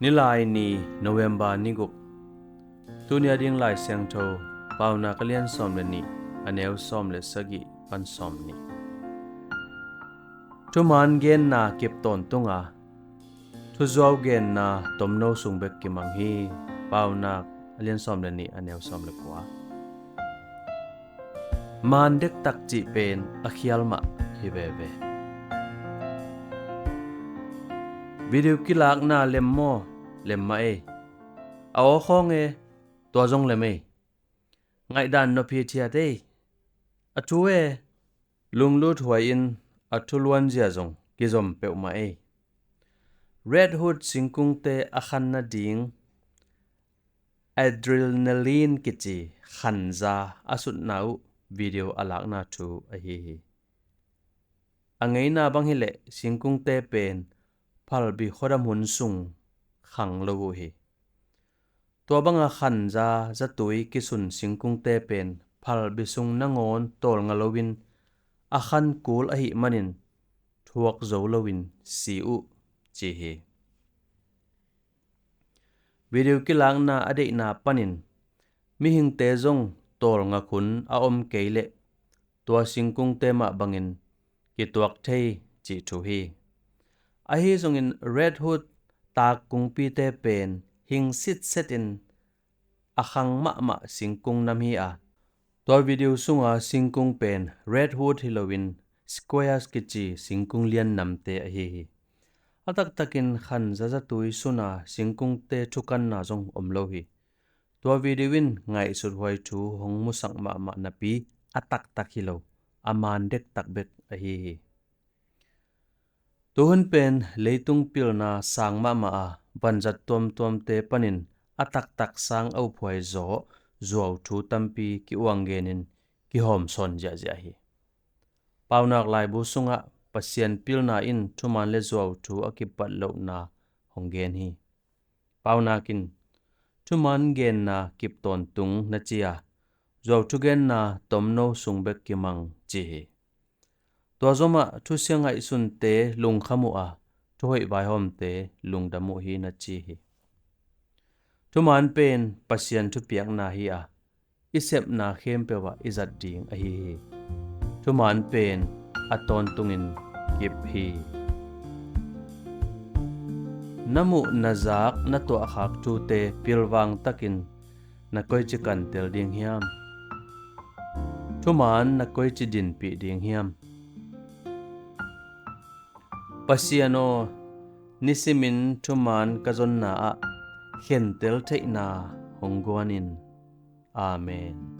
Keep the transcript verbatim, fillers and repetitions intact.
Nilai ni, November ni guk. Tuni a ding Lai Siangtho, Paunak a lian sawm le nih, a neu sawm le sagih pan sawm nih. Thuman genna kip tawntung a, thuzuau genna tomno sung bek kimang hi. Paunak a lian sawm le nih, a neu sawm le kua. Maan dektak cih pen a khial mah hi veve. Video kilakna lem maw? Lem mah ei. A aw khawng e, tua zong lem ei. Ngaihdan nop hithiat ei. A thu e, lunglut huai in a thuluanzia zong kizom peuhmah ei. Redwood singkungte a khan nading adrenaline kici khanza a sutna uh video a lakna thu ahi hi. A ngeina bang hileh singkungte pen phalbi khuadam hun sung khang lo uh hi. Tua banga khanza zatui kisun singkungte pen phalbi sung nangawn tawlnga loin a khan kul ahih manin thuak zo loin si uh ci hi. Video kilakna a deihna panin mihingte zong tawlnga khun a om kei leh tua singkungte mah bangin kituak thei cih thu hi. Ahi zongin Redwood taak kungpite pen hing sitsetin a khang mahmah singkung nam hi a, tua video sunga singkung pen redwood hi loin squash kici singkung lian namte ahi hi. A taktakin khanza zatui suna singkungte thukanna zong om lo hi. Tua video in ngaihsut huai thu hong musak mahmah napi a taktak hi lo, a maan dektak bek ahi hi. Tuhun pen leitung pilna sang mahmah a, vanzat tuamtuamte panin a taktak sang a uphuai zaw zuau thu tampi ki-uang genin kihawm sawn ziahziah hi. Paunak laibu sungah Pasian pilna in thuman le zuau thu a kipat lohna hong gen hi. Paunak in thuman genna kip tawntung na ci a, zuau thugenna tomno sung bek kimang ci hi. Tua zomah thusia ngaihsunte lungkham uh a, thuhoih vaihawmte lungdam uh hi na ci hi. Thuman pen Pasian thupiakna hi a, i sepna khempeuh ah i zat ding ahi hi. Thuman pen a tawntungin kip hi. Na muh na zak na tuahkhak thute pilvang takin na koici kantel ding hiam? Thuman na koici dinpih ding hiam? Pasian aw, nisimin thuman ka zonna ah khentel theihna hong guan in. Amen.